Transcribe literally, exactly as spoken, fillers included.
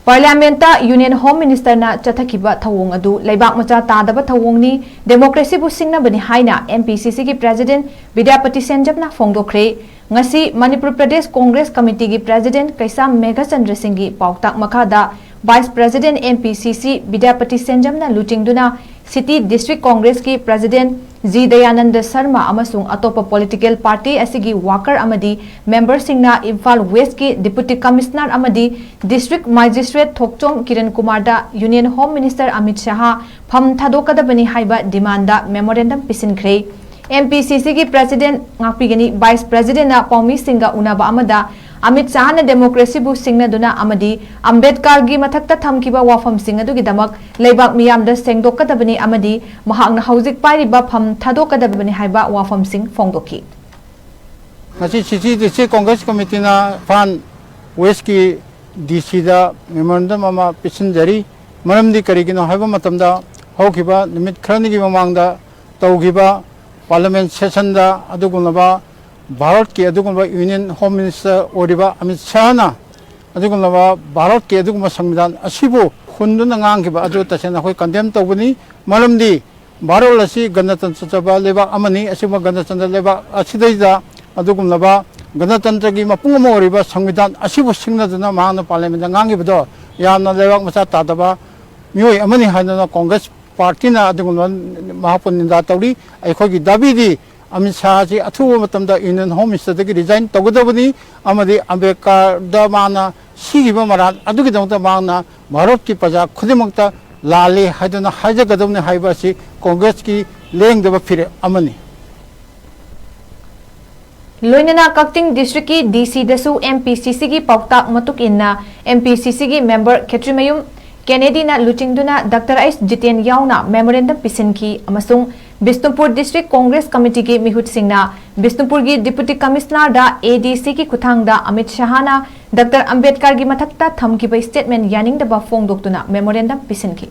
Parliament ꯇ Union Home Minister ꯅ ꯆꯠꯊꯈꯤꯕ ꯊꯧꯑꯣꯡ ꯑꯗꯨ ꯂꯩꯕꯥꯛ ꯃꯆꯥ ꯇꯥꯗꯕ ꯊꯧꯑꯣꯡꯅꯤ, democracy ꯕꯨ ꯁꯤꯡꯅꯕꯅꯤ ꯍꯥꯏꯅ M P C C ꯒꯤ President ꯕꯤꯗ꯭ꯌꯥꯄꯇꯤ ꯁꯦꯟꯖꯝꯅ ꯐꯣꯡꯗꯣꯛꯈ꯭ꯔꯦ꯫ ꯉꯁꯤ ꯃꯅꯤꯄꯨꯔ ꯄ꯭ꯔꯗꯦꯁ ꯀꯣꯡꯒ꯭ꯔꯦꯁ ꯀꯃꯤꯇꯤꯒꯤ President ꯀꯩꯁꯥꯝ ꯃꯦꯘꯆꯟꯗ꯭ꯔ ꯁꯤꯡꯒꯤ ꯄꯥꯎꯇꯥꯛ ꯃꯈꯥꯗ Vice President M P C C Bidyapati ꯁꯦꯟꯖꯝꯅ ꯂꯨꯆꯤꯡꯗꯨꯅ City District Congress ꯀꯤ President ꯖꯤ ꯗꯌꯥꯅꯟꯗ ꯁꯔꯃ ꯑꯃꯁꯨꯡ ꯑꯇꯣꯞꯄ political party ꯑꯁꯤꯒꯤ worker ꯑꯃꯗꯤ member ꯁꯤꯡꯅ ꯏꯝꯐꯥꯜ West ꯀꯤ Deputy Commissioner ꯑꯃꯗꯤ District Magistrate ꯊꯣꯛꯆꯣꯝ Kiran ꯀꯨꯃꯥꯔꯗ Union Home Minister Amit ꯁꯍꯥ ꯐꯝ ꯊꯥꯗꯣꯛꯀꯗꯕꯅꯤ ꯍꯥꯏꯕ demand ꯗ memorandum ꯄꯤꯁꯤꯟꯈ꯭ꯔꯦ꯫ M P C C ꯒꯤ President ꯉꯥꯛꯄꯤꯒꯅꯤ, Vice President ꯅ ꯄꯥꯎꯃꯤꯁꯤꯡꯒ ꯎꯅꯕ ꯑꯃꯗ ꯑꯃꯤꯠ ꯁꯍꯥꯅ democracy ꯕꯨ ꯁꯤꯡꯅꯗꯨꯅ ꯑꯃꯗꯤ ꯑꯝꯕꯦꯗꯀꯔꯒꯤ ꯃꯊꯛꯇ ꯊꯝꯈꯤꯕ ꯋꯥꯐꯝꯁꯤꯡ ꯑꯗꯨꯒꯤꯗꯃꯛ ꯂꯩꯕꯥꯛ ꯃꯤꯌꯥꯝꯗ ꯁꯦꯡꯗꯣꯛꯀꯗꯕꯅꯤ ꯑꯃꯗꯤ ꯃꯍꯥꯛꯅ ꯍꯧꯖꯤꯛ ꯄꯥꯏꯔꯤꯕ ꯐꯝ ꯊꯥꯗꯣꯛꯀꯗꯕꯅꯤ ꯍꯥꯏꯕ ꯋꯥꯐꯝꯁꯤꯡ ꯐꯣꯡꯗꯣꯛꯈꯤ꯫ ꯉꯁꯤ City District Congress Committee ꯅ ꯏꯝꯐꯥꯜ West ꯀꯤ D C ꯗ memorandum ꯑꯃ ꯄꯤꯁꯤꯟꯖꯔꯤ꯫ ꯃꯔꯝꯗꯤ ꯀꯔꯤꯒꯤꯅꯣ ꯍꯥꯏꯕ ꯃꯇꯝꯗ, ꯍꯧꯈꯤꯕ ꯅꯨꯃꯤꯠ ꯈꯔꯅꯤꯒꯤ ꯃꯃꯥꯡꯗ ꯇꯧꯈꯤꯕ Parliament session ꯗ ꯑꯗꯨꯒꯨꯝꯂꯕ ꯚꯥꯔꯠꯀꯤ ꯑꯗꯨꯒꯨꯝꯂꯕ Union Home Minister ꯑꯣꯏꯔꯤꯕ ꯑꯃꯤꯠ ꯁꯍꯥꯅ ꯑꯗꯨꯒꯨꯝꯂꯕ ꯚꯥꯔꯠꯀꯤ ꯑꯗꯨꯒꯨꯝꯕ ꯁꯪꯕꯤꯙꯥꯟ ꯑꯁꯤꯕꯨ ꯍꯨꯟꯗꯨꯅ ꯉꯥꯡꯈꯤꯕ ꯑꯗꯨ ꯇꯁꯦꯡꯅ ꯑꯩꯈꯣꯏ condemn ꯇꯧꯕꯅꯤ꯫ ꯃꯔꯝꯗꯤ ꯚꯥꯔꯠ ꯑꯁꯤ ꯒꯅꯇꯟꯇ꯭ꯔ ꯆꯠꯆꯕ ꯂꯩꯕꯥꯛ ꯑꯃꯅꯤ꯫ ꯑꯁꯤꯒꯨꯝꯕ ꯒꯅꯇꯟꯇ꯭ꯔ ꯂꯩꯕꯥꯛ ꯑꯁꯤꯗꯩꯗ ꯑꯗꯨꯒꯨꯝꯂꯕ ꯒꯅꯇꯟꯇ꯭ꯔꯒꯤ ꯃꯄꯨꯡ ꯑꯃ ꯑꯣꯏꯔꯤꯕ ꯁꯪꯕꯤꯙꯥꯟ ꯑꯁꯤꯕꯨ ꯁꯤꯡꯅꯗꯨꯅ ꯃꯍꯥꯛꯅ Parliament ꯇ ꯉꯥꯡꯈꯤꯕꯗꯣ ꯌꯥꯝꯅ ꯂꯩꯕꯥꯛ ꯃꯆꯥ ꯇꯥꯗꯕ ꯃꯤꯑꯣꯏ ꯑꯃꯅꯤ ꯍꯥꯏꯗꯨꯅ Congress party ꯅ ꯑꯗꯨꯒꯨꯝꯂꯕ ꯃꯍꯥꯛꯄꯨ ꯅꯤꯟꯗꯥ ꯇꯧꯔꯤ꯫ ꯑꯩꯈꯣꯏꯒꯤ ꯗꯥꯕꯤꯗꯤ ꯑꯃꯤꯠ ꯁꯍꯥ ꯑꯁꯤ ꯑꯊꯨꯕ ꯃꯇꯝꯗ Union Home Minister ꯗꯒꯤ resign ꯇꯧꯒꯗꯕꯅꯤ ꯑꯃꯗꯤ ꯑꯝꯕꯦꯗꯀꯔꯗ ꯃꯥꯅ ꯁꯤꯈꯤꯕ ꯃꯔꯥꯜ ꯑꯗꯨꯒꯤꯗꯃꯛꯇ ꯃꯍꯥꯛꯅ ꯚꯥꯔꯠꯀꯤ ꯄ꯭ꯔꯖꯥ ꯈꯨꯗꯤꯡꯃꯛꯇ ꯂꯥꯜꯂꯤ ꯍꯥꯏꯗꯨꯅ ꯍꯥꯏꯖꯒꯗꯕꯅꯤ ꯍꯥꯏꯕ ꯑꯁꯤ Congress ꯀꯤ ꯂꯦꯡꯗꯕ ꯐꯤꯔꯦꯞ ꯑꯃꯅꯤ꯫ ꯂꯣꯏꯅꯅ ꯀꯛꯆꯤꯡ district ꯀꯤ D C ꯗꯁꯨ M P C C ꯒꯤ ꯄꯥꯎꯇꯥꯛ ꯃꯇꯨꯡ ꯏꯟꯅ M P C C ꯒꯤ member ꯈꯦꯇ꯭ꯔꯤꯃꯌꯨꯝ ꯀꯦꯅꯦꯗꯤꯅ ꯂꯨꯆꯤꯡꯗꯨꯅ Doctor H ꯖꯤꯇꯦꯟ ꯌꯥꯎꯅ memorandum ꯄꯤꯁꯤꯟꯈꯤ ꯑꯃꯁꯨꯡ ꯕꯤꯁꯅꯨꯄꯨꯔ District Congress Committee ꯒꯤ ꯃꯤꯍꯨꯠꯁꯤꯡꯅ ꯕꯤꯁꯅꯨꯄꯨꯔꯒꯤ Deputy Commissioner the A D C ꯒꯤ ꯈꯨꯠꯊꯥꯡꯗ ꯑꯃꯤꯠ ꯁꯍꯥꯅ Doctor ꯑꯝꯕꯦꯗꯀꯔꯒꯤ ꯃꯊꯛꯇ ꯊꯝꯈꯤꯕ statement ꯌꯥꯅꯤꯡꯗꯕ ꯐꯣꯡꯗꯣꯛꯇꯨꯅ memorandum ꯄꯤꯁꯤꯟꯈꯤ꯫